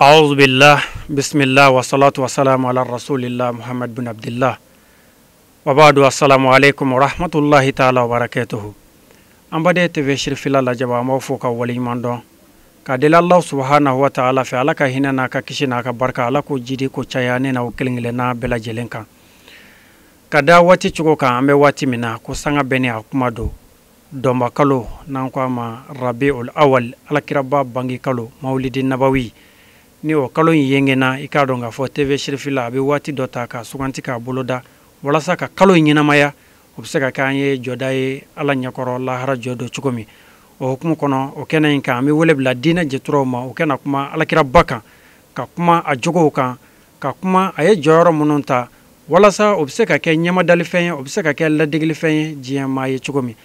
أعوذ بالله بسم الله والصلاة والسلام على رسول الله محمد بن عبد الله وبعد السلام عليكم ورحمة الله تعالى وبركاته. An baden TV Sirifila lajɛba, an b'aw fo ka waleɲuman dɔn ka deli Allah subhanahu wa ta'ala fɛ, Ala ka hinɛ n'a ka kisi n'a ka barika, Ala k'o jidi ko caya ne n'aw kelen kelenna bɛɛ lajɛlen kan. Ka da waati cogo kan, an bɛ waati min na ko sanga bɛɛ ni a kuma don. Dɔnba kalo n'an ko a ma Rabiul Awal, Alakiraba bange kalo, Mawulidi Nabawi, ni o kalo in yengena, i k'a dɔn k'a fɔ TV Sirifila a bɛ waati dɔ ta ka suganti k'a boloda walasa ka kalo in ɲɛnamaya. O bɛ se ka kɛ an ye jɔda ye Ala ɲɛkɔrɔ lahara jɔ don cogo min. O hukumu kɔnɔ, o kɛnɛ in kan, an bɛ wele bila diinɛ jɛturaw ma, o kɛnɛ kuma Alakiraba kan, ka kuma a jogow kan, ka kuma a ye jɔyɔrɔ minnu ta walasa o bɛ se ka kɛ ɲɛmadalifɛn ye, o bɛ se ka kɛ ladegelifɛn ye diɲɛ maa ye cogo min.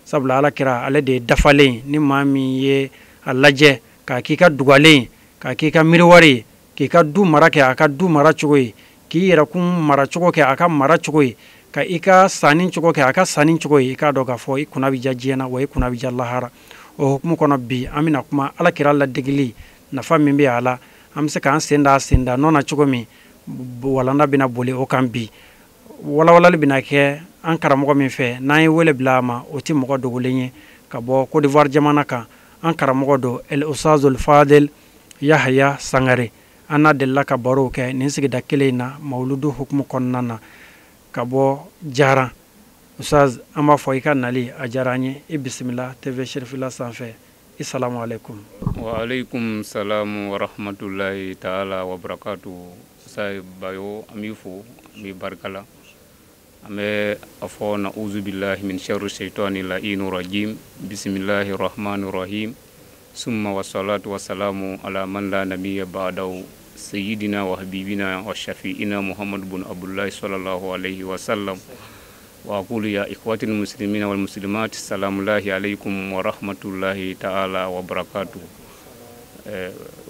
Sabula Alakira ale de ye dafalen, ni maa min ye a lajɛ k'a k'i ka dugalen, k'a k'i ka miiriwari ye, k'i ka du mara kɛ a ka du mara cogo ye, k'i yɛrɛkun mara cogo kɛ a ka mara cogo ye, ka i ka sanni cogo kɛ a ka sanni cogo ye, i k'a dɔn k'a fɔ i kunna bɛ diya diɲɛ na, wa i kunna bɛ diya lahara. O hukumu kɔnɔ bi, an bɛna kuma Alakira ladegeli nafa min bɛ a la, an bɛ se k'an sen da a sen da nɔ na cogo min. Walanda bɛna boli o kan bi. Walawalali bɛna kɛ an karamɔgɔ min fɛ, n'an ye wele bila a ma, o tɛ mɔgɔ dogolen ye, ka bɔ Côte d'Ivoire jamana kan. An karamɔgɔ don El Oustazul Fadel Yahaya Sangare. An n'a delila ka barow kɛ nin sigida kelen in na mawuludu hukumu kɔnɔna na, ka bɔ Jaran. Ustaz, an b'a fɔ i ka nali a diyara an ye. I bisimila TV Sirifila sanfɛ. I salamu aleykum. Wa aleykum salamu wa rahmatulahi taala wa barakatu. Ustaz Bayo, an b'i fo, an b'i barika la. An bɛ a fɔ na uzu billahi min sharri shaitani la'inu rajim, bisimilahi rahmani rahim, summa wa salatu wa salamu ala man la nabiyya ba'dahu, sayyidina wa habibina wa shafi'ina Muhammad bin Abdullahi sallallahu alayhi wa sallam. Wa aqulu ya ikhwati muslimina wal muslimat, salamullahi alaykum wa rahmatullahi ta'ala wa barakatuh.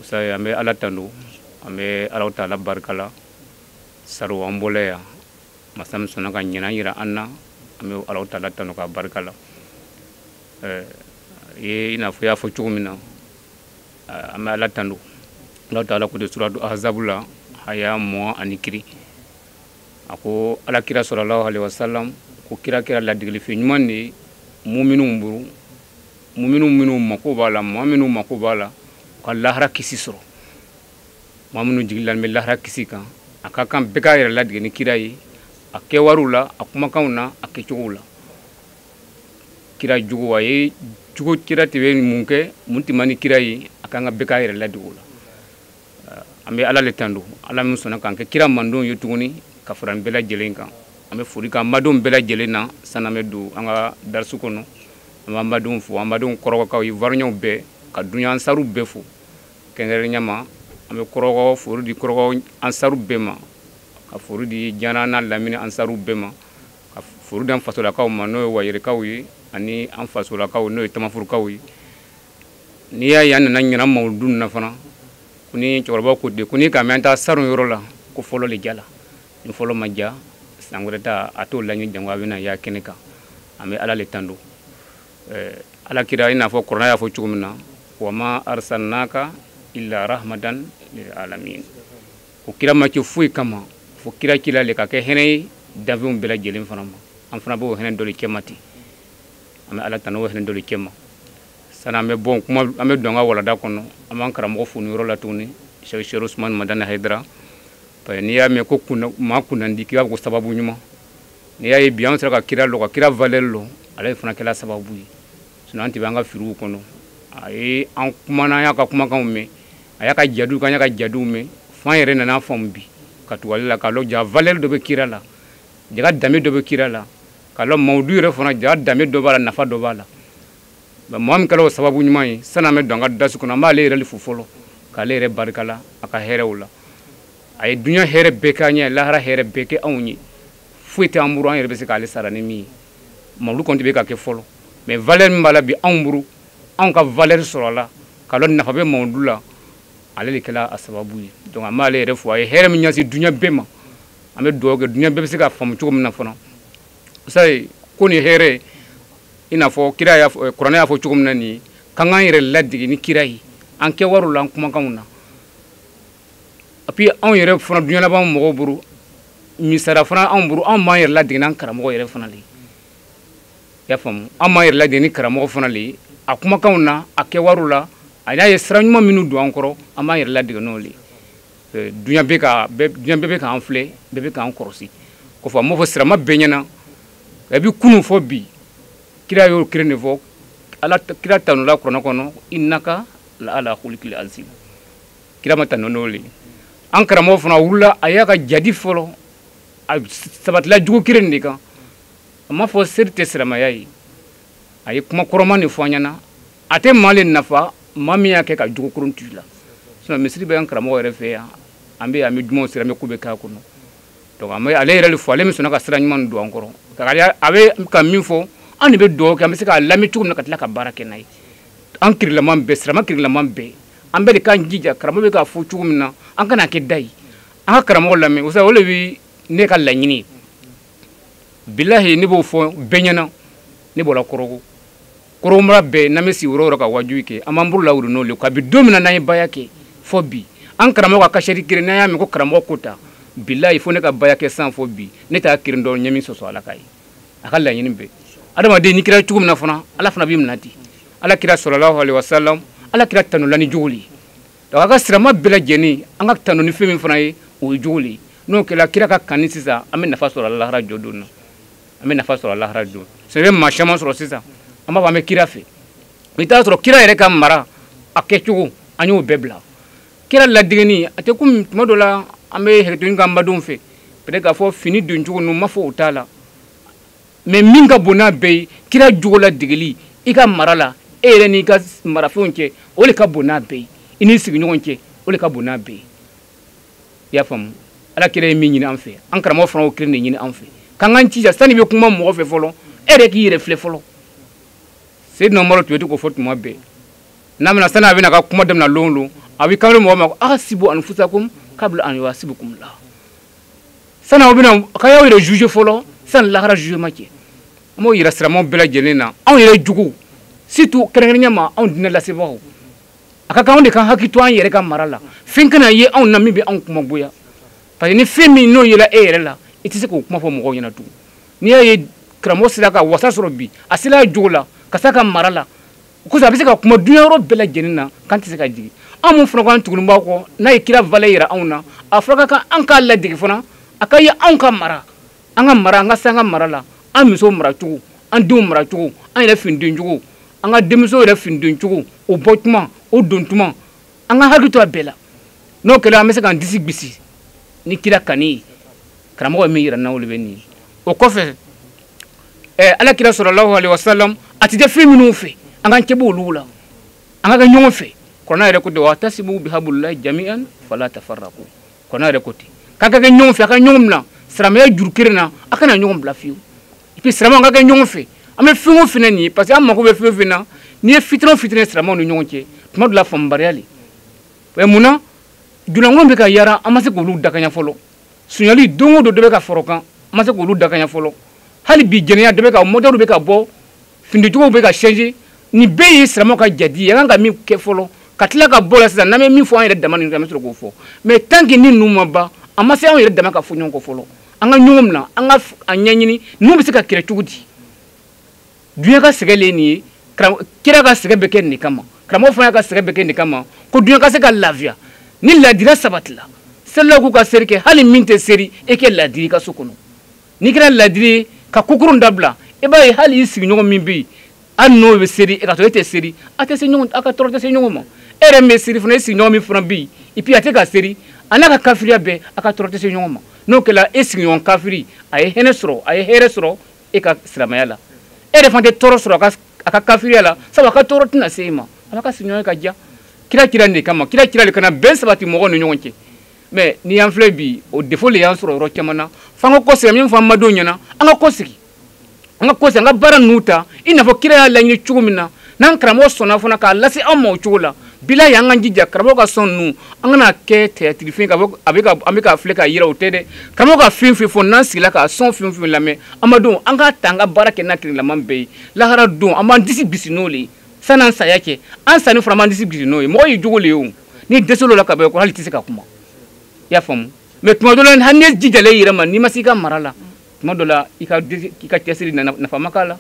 Ustaz, an bɛ Ala tanu, an bɛ Ala ta'ala barika la. Saro an bɔla yan, masa min sɔnna ka ɲinan yira an na, an bɛ Ala ta'ala tanu ka barika la. I n'a fɔ i y'a fɔ cogo min na, an bɛ Ala tanu. Ala ta'ala ko de suratu Ahzab la, haya 21, a ko Ala kira sallallahu alaihi wasallam ko kira kɛra ladegelifɛn ɲuman de ye muminw bolo, muminw minnu mako b'a la, maa minnu mako b'a la u ka lahara kisi sɔrɔ, maa minnu jigi lalen bɛ lahara kisi kan. A ka kan bɛɛ k'a yɛrɛ ladege ni kira ye, a kɛwariw la, a kumakanw na, a kɛcogow la. Kira jogo, a ye jogo, kira tɛ bɛ mun kɛ, mun tɛ man ni kira ye, a kan ka bɛɛ k'a yɛrɛ ladege o la. An bɛ Ala le tando, Ala min sɔnna k'an kɛ kira mandenw ye tuguni ka fara nin bɛɛ lajɛlen kan. An bɛ foli k'an badenw bɛɛ lajɛlen na sanni an bɛ don an ka darisu kɔnɔ. An b'an badenw fo, an badenw kɔrɔkɔkaw, Ivoirienw bɛɛ, ka dunya ansaru bɛɛ fo. Kɛrɛnkɛrɛnnenya ma, an bɛ kɔrɔkɔ foli di kɔrɔkɔ ansaru bɛɛ ma, ka foli di Jana n'a lamini ansaru bɛɛ ma, ka foli di an fasolakaw ma, n'o ye Wayerekaw ye, ani an fasolakaw, n'o ye Tamafurukaw ye. N'i y'a ye an nana ɲinan mawuludu na fana, ko ni cɛkɔrɔbaw ko ten, ko ni k'a mɛn an taa salon yɔrɔ la, ko fɔlɔ le jala. Ni fɔlɔ ma ja, san wɛrɛ ta a t'o laɲini, jango a bɛna y'a kɛnɛ kan. An bɛ Ala le tando. Ala kira, i n'a fɔ kuranɛ y'a fɔ cogo min na, wa ma arsalnaka illa rahmatan lil alamin, ko kira ma ci foyi kama fo kira cila le ka kɛ hɛrɛ ye danfɛnw bɛɛ lajɛlen fana ma. An fana b'o hɛrɛ dɔ de cɛma ten, an bɛ Ala tanu o hɛrɛ dɔ de cɛma. Sani an bɛ bɔ kuma, an bɛ don an ka walanda kɔnɔ, an b'an karamɔgɔ fo nin yɔrɔ la tuguni, Cheikh Ousmane Madani Haidara. Parce que n'i y'a mɛn ko maa kunnandi, k'i b'a fɔ ko sababu ɲuman. N'i y'a ye bi an sera ka kira lɔ, ka kira valeur lɔ, ale fana kɛra sababu ye. Sinon an tɛ bɛ an ka firiw kɔnɔ. A ye an kumana, an y'a ka kumakanw mɛn, a y'a ka jadiw kɛ, an y'a ka jadiw mɛn, fo an yɛrɛ nana faamu bi ka tugu ale la, k'a lɔn ja valeur dɔ bɛ kira la, jaga danbe dɔ bɛ kira la, k'a lɔn mawudu yɛrɛ fana ja danbe dɔ b'a la, nafa dɔ b'a la. Mɔgɔ min kɛra o sababu ɲuman ye, sani an bɛ don an ka dasi kɔnɔ, an b'ale yɛrɛ fo fɔlɔ, k'ale yɛrɛ barika la a ka hɛrɛw la. A ye duɲa hɛrɛ bɛɛ k'an ye, lahara hɛrɛ bɛɛ kɛ anw ye. Foyi tɛ an bolo an yɛrɛ bɛ se k'ale sara ni min ye. Mawulu kɔni tɛ bɛ ka kɛ fɔlɔ, mais valeur min b'a la bi anw bolo, anw ka valeur sɔrɔ a la, k'a lɔn nafa bɛ mawulu la, ale de kɛra a sababu ye. Donc an b'ale yɛrɛ fo, a ye hɛrɛ min ɲɛsin duɲa bɛɛ ma. An bɛ dugawu kɛ duɲa bɛɛ bɛ se ka faamu cogo min na fana. Sayi ko nin hɛrɛ I n'a fɔ kira y'a fɔ, kuranɛ y'a fɔ cogo min na nin ye, k'an k'an yɛrɛ ladege ni kira ye an kɛwalew la, an kumakanw na. Et puis anw yɛrɛ fana duɲa laban mɔgɔw bolo, misara fana anw bolo, anw b'an yɛrɛ ladege n'an karamɔgɔ yɛrɛ fana le ye. I y'a faamu, an b'an yɛrɛ ladege ni karamɔgɔ fana le ye a kumakanw na, a kɛwalew la, a y'a ye sira ɲuman minnu don an kɔrɔ, an b'an yɛrɛ ladege n'o le ye. Duɲa bɛ ka bɛɛ, duɲa bɛɛ bɛ k'an filɛ, bɛɛ bɛ k'an kɔrɔsi. Kɔfɛ an b'o fɔ sirama bɛɛ ɲɛna, kabi kunun fɔ bi, kira y'o kelen de fɔ. Ala kira tanula kuranɛ kɔnɔ, innaka la ala khuluqil azim. Kira ma tanu n'o le ye. An karamɔgɔ fana wulila, a y'a ka jadi fɔlɔ, a sabatila jugu kelen de kan. A m'a fɔ seri tɛ silamɛya ye, a ye kuma kɔrɔman de fɔ an ɲɛna. A tɛ maa le nafa, maa min y'a kɛ ka jogo kolon tu i la. Sinon misiri bɛ an karamɔgɔ yɛrɛ fɛ yan, an bɛ yan, an bɛ jumaw seri, an bɛ ko bɛɛ k'a kɔnɔ. Donc an bɛ ale yɛrɛ de fɔ, ale min sɔnna ka sira ɲuman don an kɔrɔ. A bɛ ka min fɔ, an de bɛ dugawu kɛ, an bɛ se k'a lamɛn cogo min na ka tila ka baara kɛ n'a ye. An kirilaman bɛɛ, sirama kirilaman bɛɛ, an bɛɛ de k'an jija, karamɔgɔ bɛ k'a fɔ cogo min na, an kana kɛ da ye, an ka karamɔgɔ lamɛn. O o de bɛ ne ka laɲini ye. Bilahi, ne b'o fɔ bɛɛ ɲɛna. Ne bɔra Kɔrɔgo, Kɔrɔgo mara bɛɛ, n'an bɛ sigi yɔrɔ o yɔrɔ ka wajibi kɛ, an b'an bolo lawuli n'o le ye. Kabi don min na n'an ye baya kɛ fɔ bi, an karamɔgɔ ka kasɛri kelen, n'an y'a mɛn ko karamɔgɔ ko ta, bilahi, fo ne ka baya kɛ san fɔ bi, ne t'a kelen dɔn, ɲɛ min sɔsɔ Ala ka ye. A ka laɲini bɛɛ, adamaden n'i kɛra cogo min na fana, Ala fana b'i minɛ ten. Ala kira sallallahu alaihi wasallam, Ala kira tanula ni jogo le ye. Donc a ka sirama bɛɛ lajɛlen, an ka tanu ni fɛn min fana ye, o ye jogo le ye. N'o kɛra kira ka kanni sisan, an bɛ nafa sɔrɔ lahara jɔ don na, an bɛ nafa sɔrɔ lahara don. C'est vrai, maa caman sɔrɔ sisan, an b'a fɔ an bɛ kira fɛ, i t'a sɔrɔ kira yɛrɛ ka mara a kɛcogo, an y'o bɛɛ bila. Kira ladegeni a tɛ komi tuma dɔ la an bɛ hakɛto k'an badenw fɛ, peut-être k'a fɔ fini don cogo ninnu ma fɔ o t'a la, mais min ka bon n'a bɛɛ ye, kira jogo ladegeli i ka mara la, e yɛrɛ n'i ka marafɛnw cɛ, o de ka bon n'a bɛɛ ye. I n'i sigiɲɔgɔn cɛ, o de ka bon n'a bɛɛ ye. I y'a faamu, Ala kira ye min ɲini an fɛ, an karamɔgɔ fana y'o kelen de ɲini an fɛ, k'an k'an jija. Sani bɛ kuma mɔgɔ fɛ fɔlɔ, e yɛrɛ k'i yɛrɛ filɛ fɔlɔ. Seydina Umaru tun bɛ to k'o fɔ tuma bɛɛ, n'a bɛna sani a bɛna ka kuma daminɛ lon o lon, a bɛ kan mɔgɔ ma ko ahasibu anfusakum kabla an yuhasibukum la. Sani aw bɛna k'a y'aw yɛrɛ juger fɔlɔ, sani lahara jugement cɛ. An b'o yira silamɛw bɛɛ lajɛlen na, anw yɛrɛ jugu, surtout kɛrɛnkɛrɛnnenya ma anw diinɛ lasebagaw, a ka kan anw de ka hakili to an yɛrɛ ka mara la. Fɛn kana ye anw na min bɛ anw kuma goya, parce que ni fɛn min n'o yela e yɛrɛ la, i tɛ se k'o kuma fɔ mɔgɔw ɲɛna tugun. N'i y'a ye karamɔgɔ sera ka wasa sɔrɔ bi, a sera a jogo la, ka s'a ka mara la, o kosɔn a bɛ se ka kuma duɲa yɔrɔ bɛɛ lajɛlen na k'an tɛ se ka jigin. An mun fana k'an tugulen b'a kɔ, n'a ye kira valeur yira anw na, a fɔra ka kan an k'a ladege fana, a ka ye anw ka mara, an ka mara, an ka se an ka mara la, an musow mara cogo, an denw mara cogo, an yɛrɛ finidon cogo, an ka denmusow yɛrɛ finidon cogo, o bɔ tuma, o don tuma, an ka hakili to a bɛɛ la. N'o kɛra, an bɛ se k'an disi gosi ni kira kani ye. Karamɔgɔ ye min yira n na, o de bɛ nin ye. O kɔfɛ, Ala kira sallallahu alaihi wasallam, a tɛ tɛ fɛn minnu fɛ, an k'an cɛbɔ olu la, an ka kɛ ɲɔgɔn fɛ. Kuranɛ yɛrɛ ko ten, wa'tasimu bihablillahi jami'an fala tafarraqu. Kuranɛ yɛrɛ ko ten k'an ka kɛ ɲɔgɔn fɛ, a ka ɲɔgɔn minɛ silamɛya juru kelen na, a kana ɲɔgɔn bila fiyewu. Et puis silamɛw ka kɛ ɲɔgɔn fɛ, an bɛ fɛn o fɛn nin ye, parce que an mako bɛ fɛn o fɛn na, n'i ye fitinɛ o fitinɛ silamɛw ni ɲɔgɔn cɛ, tuma dɔ la faamubaliya le. Mais munna julankolon bɛ ka yara, an ma se k'olu dakaɲa fɔlɔ. Suɲɛli don o don dɔ bɛ ka fara o kan, an ma se k'olu dakaɲa fɔlɔ. Hali bi jɛnɛya dɔ bɛ ka modèle bɛ ka bɔ, finitigiw bɛ ka changer. Nin bɛɛ ye silamɛw ka jadi ye, an kan ka min kɛ fɔlɔ, ka tila ka bɔ la sisan, n'an bɛ min fɔ an yɛrɛ dama ni ɲɔgɔn cɛ, an bɛ sɔrɔ k'o fɔ. Mais tant que ni ninnu ma ban, an ma se anw yɛrɛ dama ka fɔ ɲɔgɔn kɔ fɔlɔ. An ka ɲɔgɔn minɛ, an ka a ɲɛɲini ninnu bɛ se ka kɛlɛ cogo di. Duɲa ka sɛgɛ le ye nin ye, kira ka sɛgɛ bɛ kɛ nin kama, karamɔgɔ fana ka sɛgɛ bɛ kɛ nin kama, ko duɲa ka se ka lafiya. Ni ladira sabatila, selilaw k'u ka seri kɛ, hali min tɛ seri, e kɛ ladiri i ka so kɔnɔ. N'i kɛra ladiri ye ka kokurun dabila, i b'a ye hali i sigiɲɔgɔn min bɛ yen, hali n'o bɛ seri, ka sɔrɔ e tɛ seri, a tɛ se ɲɔgɔn, a ka tɔɔrɔ tɛ se ɲɔgɔn ma. E yɛrɛ min bɛ seri fana, e sigiɲɔgɔn min fana bɛ yen, et puis a tɛ ka seri, a n'a ka kafiriya bɛɛ, a ka tɔɔrɔ tɛ se ɲɔgɔn ma. N'o kɛra, e sigiɲɔgɔn kafiri, a ye hɛrɛ sɔrɔ, a ye hɛrɛ sɔrɔ e ka silamɛya la. E yɛrɛ fana tɛ tɔɔrɔ sɔrɔ a ka kafiriya la, sabu a ka tɔɔrɔ tɛna se e ma, a b'a ka sigiɲɔgɔnya ka diya. Kira kira nin de kama, kira kira de kana bɛn sabati mɔgɔw ni ɲɔgɔn cɛ. Mais n'i y'an filɛ bi, o défaut le y'an sɔrɔ yɔrɔ caman na. F'an ka kɔsegin, min fɔ an badenw ɲɛna, an ka kɔsegin, an ka kɔsegin, an ka baara ninnu ta i n'a fɔ kira y'a laɲini cogo min na, n'an karamɔgɔ sɔnna fana k'a lase anw ma o cogo la. Bilahi an k'an jija karamɔgɔ ka sɔn ninnu an kana kɛ théâtre fɛn ka fɔ a bɛ ka an bɛ ka filɛ k'a yira o tɛ dɛ. Karamɔgɔ ka fɛn fɛn fɔ n'an sigila k'a sɔn fɛn fɛn lamɛn an ma don an k'a ta an ka baara kɛ n'a kelenlama bɛɛ ye. Lahara don an b'an disi bisi n'o le ye san'an saya cɛ an sanni fana an b'an disi bisi n'o ye. Mɔgɔ y'i jogo le ye o n'i dɛsɛl'o la ka bɛn ko hali i tɛ se ka kuma. I y'a faamu mais tuma dɔ la hali n'i jijalen i yɛrɛ ma n'i ma se i ka mara la tuma dɔ la i ka cɛsiri nafa ma k'a la.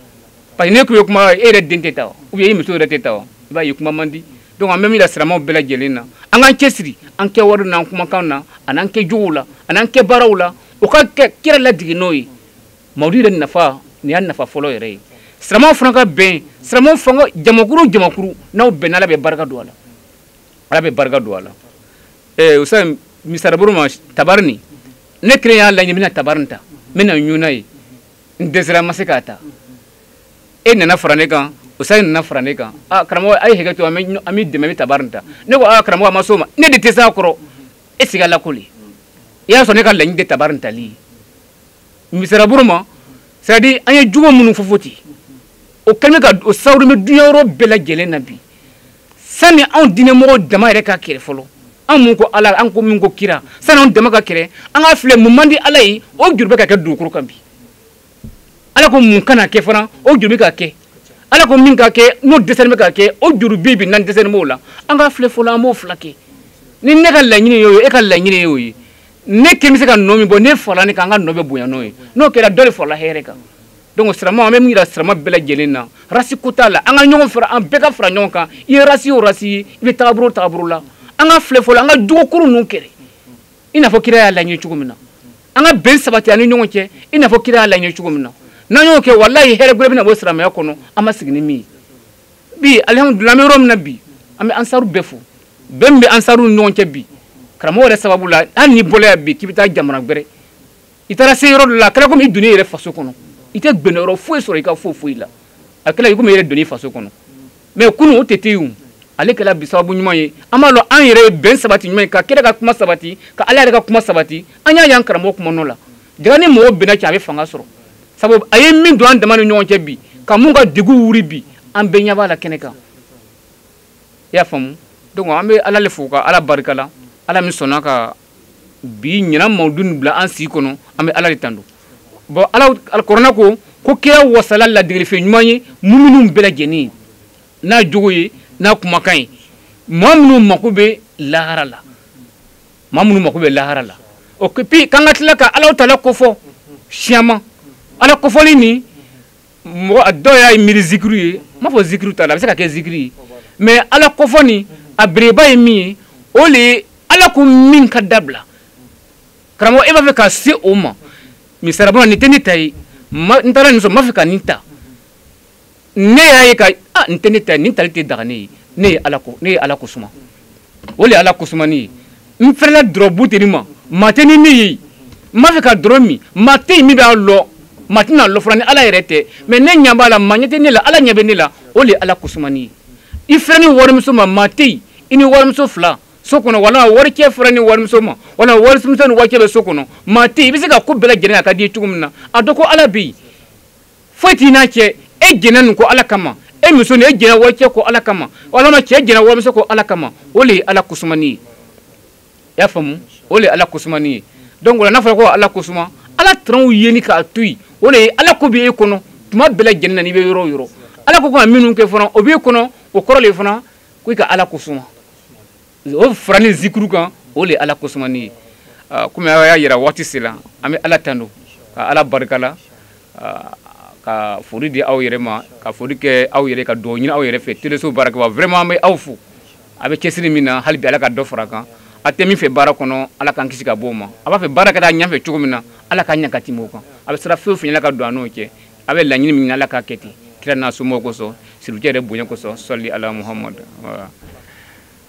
Parce que n'e ko i bɛ kuma e yɛrɛ den tɛ taa ou bien i muso yɛrɛ tɛ taa i b'a ye kuma man di. Donc an bɛ min yira silamɛw bɛɛ lajɛlen na an k'an cɛsiri an kɛwale n'an kumakan na an'an kɛjogow la an'an kɛbaaraw la o ka kɛ kira ladege n'o ye. Mawudu yɛrɛ nafa nin y'a nafa fɔlɔ yɛrɛ ye. Silamɛw fana ka bɛn silamɛw fana jamakuru o jamakuru n'aw bɛnna Ala bɛ barika don a la. Ala bɛ barika don a la. Usa misaraburu ma tabarini ne kelen y'a laɲini n bɛna tabarini ta n bɛna ɲun n'a ye n dɛsɛra n ma se k'a ta. E nana fara ne kan Usa nana fara ne kan ah karamɔgɔ a ye hakɛ to an bɛ dɛmɛ n bɛ tabarini ta. Ne ko ah karamɔgɔ a ma s'o ma ne de tɛ s'a kɔrɔ e sigi a la ko le i y'a sɔrɔ ne ka laɲini tɛ tabarini tali ye. Misaraburu ma c'est à dire an ye jogo minnu fɔ fɔ ten o kɛlen bɛ ka o sawuri bɛ diɲɛ yɔrɔ bɛɛ lajɛlen na bi. Sani anw diinɛmɔgɔw dama yɛrɛ ka kɛlɛ fɔlɔ an mun ko Ala an ko min ko kira sani anw dama ka kɛlɛ an k'a filɛ mun man di Ala ye o juru bɛ ka kɛ dugukolo kan bi. Ala ko mun kana kɛ fana o juru bɛ ka kɛ. Ala ko min ka kɛ n'o dɛsɛlen bɛ ka kɛ o juru bɛ bi n'an dɛsɛlen b'o la an k'a filɛ fɔlɔ an b'o fila kɛ. Ni ne ka laɲini y'o ye e ka laɲini y'o ye ne kelen bɛ se ka nɔ min bɔ ne farala ne kan an ka nɔ bɛ bonya n'o ye n'o kɛra dɔ de farala hɛrɛ kan. Donc silamɛw an bɛ min yira silamɛ bɛɛ lajɛlen na rasi ko t'a la an ka ɲɔgɔn fara an bɛɛ ka fara ɲɔgɔn kan i ye rasi o rasi ye i bɛ tagabolo o tagabolo la an ka filɛ fɔlɔ an ka jogokuru ninnu kɛlɛ i n'a fɔ kira y'a laɲini cogo min na an ka bɛn sabati an ni ɲɔgɔn cɛ i n'a fɔ kira y'a laɲini cogo min na n'an y'o kɛ walayi hɛrɛ gbɛrɛ bɛna bɔ silamɛya kɔnɔ an ma sigi ni min ye. Bi alihamudulilayi an bɛ yɔrɔ min na bi an bɛ ansaru bɛɛ fo bɛn min bɛ ansaru ni ɲɔgɔn cɛ bi karamɔgɔ yɛrɛ sababu la hali n'i bɔla yan bi k'i bɛ taa jamana gbɛrɛ i taara se yɔrɔ dɔ la a kɛra komi i donn'i yɛrɛ faso kɔnɔ i tɛ gbɛnɛ yɔrɔ foyi sɔrɔ i ka foyi foyi la a kɛra i komi i yɛrɛ donn'i faso kɔnɔ mais kunun o tɛ yen ale kɛra bi sababu ɲuman ye an b'a dɔn an yɛrɛ ye bɛn sabati ɲuman ye ka kira ka kuma sabati ka Ala yɛrɛ ka kuma sabati an y'a y'an karamɔgɔ kuma nɔ la jaga ni mɔgɔ bɛnna cɛ a bɛ fanga sɔrɔ sabu a ye min don an dama ni ɲɔgɔn cɛ bi ka mun ka degun wuri bi an bɛɛ ɲɛ b'a la kɛnɛ kan i y'a faamu. Donc an bɛ Ala le fo ka Ala barika la Ala min sɔnna ka bi ɲinan mawudu nin bila an si kɔnɔ an bɛ Ala de tando. Bon Ala alikɔrɔna ko kira wasala ladegelifɛn ɲuman ye minnu bɛɛ lajɛlen ye n'a jogo ye n'a kumakan ye maa minnu mako bɛ lahara la maa minnu mako bɛ lahara la o puis k'an ka tila ka Ala taala kofɔ siyama Ala kofɔli ni mɔgɔ dɔw y'a miiri zikiru ye n m'a fɔ zikiru t'a la a bɛ se ka kɛ zikiri ye mais Ala kofɔ ni a bereba ye min ye o le ye Ala ko min ka dabila karamɔgɔ e b'a fɛ ka se o ma misarabona nin tɛ ne ta ye n taara nin sɔrɔ n b'a fɛ ka nin ta ne y'a ye ka nin tɛ ne ta ye nin tali tɛ daga ne ye ne ye Ala ko suma o le ye Ala ko sumani ye n fɛrɛla dɔrɔn buteli ma maa tɛ ni ne ye n b'a fɛ ka dɔrɔn min maa tɛ yen min b'a lɔ maa tɛna lɔ fana ni Ala yɛrɛ tɛ mais ne ɲɛ b'a la maa ɲɛ tɛ ne la Ala ɲɛ bɛ ne la o le ye Ala ko sumani ye. I fɛrɛ ni warimuso ma maa tɛ yen i ni warimuso fila so kɔnɔ walima waricɛ fɛrɛ ni warimuso ma walima warimuso ni waricɛ bɛ so kɔnɔ maa tɛ yen i bɛ se ka ko bɛɛ lajɛlen a ka di i ye cogo min na a dɔn ko Ala bɛ yen foyi t'i n'a cɛ e jɛnna nin ko Ala kama e muso nin e jɛnna waricɛ ko Ala kama walima cɛ jɛnna warimuso ko Ala kama o le ye Ala kosumani ye i y'a faamu o le ye Ala kosumani ye. Donc o la n'a fɔra ko Ala kosuma Ala tɛrɛnw yeni k'a to yen o le ye Ala ko bɛ e kɔnɔ tuma bɛɛ lajɛlen na n'i bɛ yɔrɔ o yɔrɔ Ala ko ka minnu kɛ fana o b'e kɔnɔ o kɔrɔ le fana ko i ka Ala kosuma o fara ni zikiru kan o le ye Ala kosumani ye. Komi a y'a yira waati sera an bɛ Ala tando ka Ala barika la ka foli di aw yɛrɛ ma ka foli kɛ aw yɛrɛ ka dugawu ɲini aw yɛrɛ fɛ teleso baarakɛbaga vraiment an bɛ aw fo a bɛ cɛsiri min na hali bi Ala ka dɔ fara kan a tɛ min fɛ baara kɔnɔ Ala k'an kisi ka bɔ o ma a b'a fɛ baara ka taa ɲɛfɛ cogo min na Ala k'a ɲɛ ka tɛmɛ o kan a bɛ sira fɛn o fɛn Ala ka don a n'o cɛ a bɛ laɲini min ɲini Ala k'a kɛ ten kira n'a somɔgɔw kosɔn siricɛ yɛrɛ bonya kosɔn sɔli ala Muhamadu.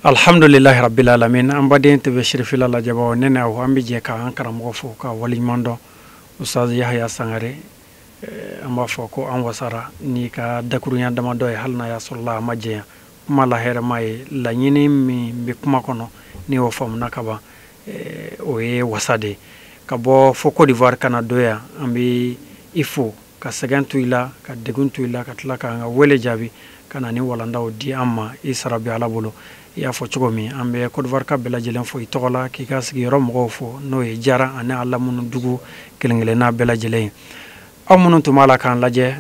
Alhamdulilahi rabbil alamin an baden TV Sirifila lajɛbagaw ne ni aw an bɛ jɛ k'an karamɔgɔ fo ka waleɲuman dɔn Ustaz Yahaya Sangare an b'a fɔ ko an wasara n'i ka dakurunya damadɔ ye hali n'a y'a sɔrɔ la a ma jɛya kuma la hɛrɛma ye laɲini min bɛ kuma kɔnɔ ni y'o faamuna ka ban o ye wasa de ye ka bɔ fo Côte d'Ivoire ka na don yan an bɛ i fo Ka sɛgɛn to i la, ka degun to i la, ka tila k'an ka wele jaabi ka na ni walandaw di an ma. I sara bɛ Ala bolo. I y'a fɔ cogo min, an bɛ Côte d'Ivoire ka bɛɛ lajɛlen fo i tɔgɔ la, k'i ka sigiyɔrɔ mɔgɔw fo, n'o ye Jara ani a lamunu dugu kelen kelenna bɛɛ lajɛlen ye. Aw minnu tun b'a la k'an lajɛ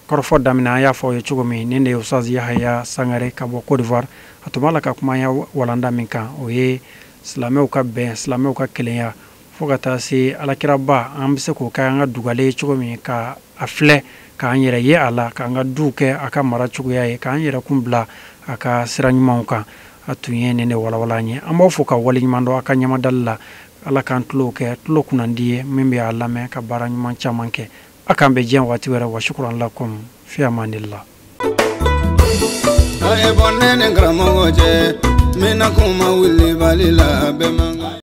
kɔrɔfɔ daminɛ, an y'a fɔ aw ye cogo min, nin de ye Ustaz Yahaya Sangare ka bɔ Côte d'Ivoire. A tun b'a la ka kuma ya walanda min kan, o ye silamɛw ka bɛn, silamɛw ka kelenya, fo ka taa se alakiraba an bɛ se k'o kɛ an ka dugale ye cogo min, ka a filɛ k'an yɛrɛ ye a la, k'an ka duw kɛ a ka mara cogoya ye, k'an yɛrɛ kun bila a ka sira ɲumanw kan. A tun ye nin de walawala an ye. An b'aw fo ka waleɲuman dɔn a ka ɲamadali la. Ala k'an tulow kɛ tulo kunnandi ye min bɛ a lamɛn ka baara ɲuman caman kɛ. A k'an bɛn diɲɛ waati wɛrɛ. Wa shukran lakum fi amanillah. A ye bɔ ne ni karamɔgɔ cɛ, n bɛna kuma wulibali la, bɛɛ man kan.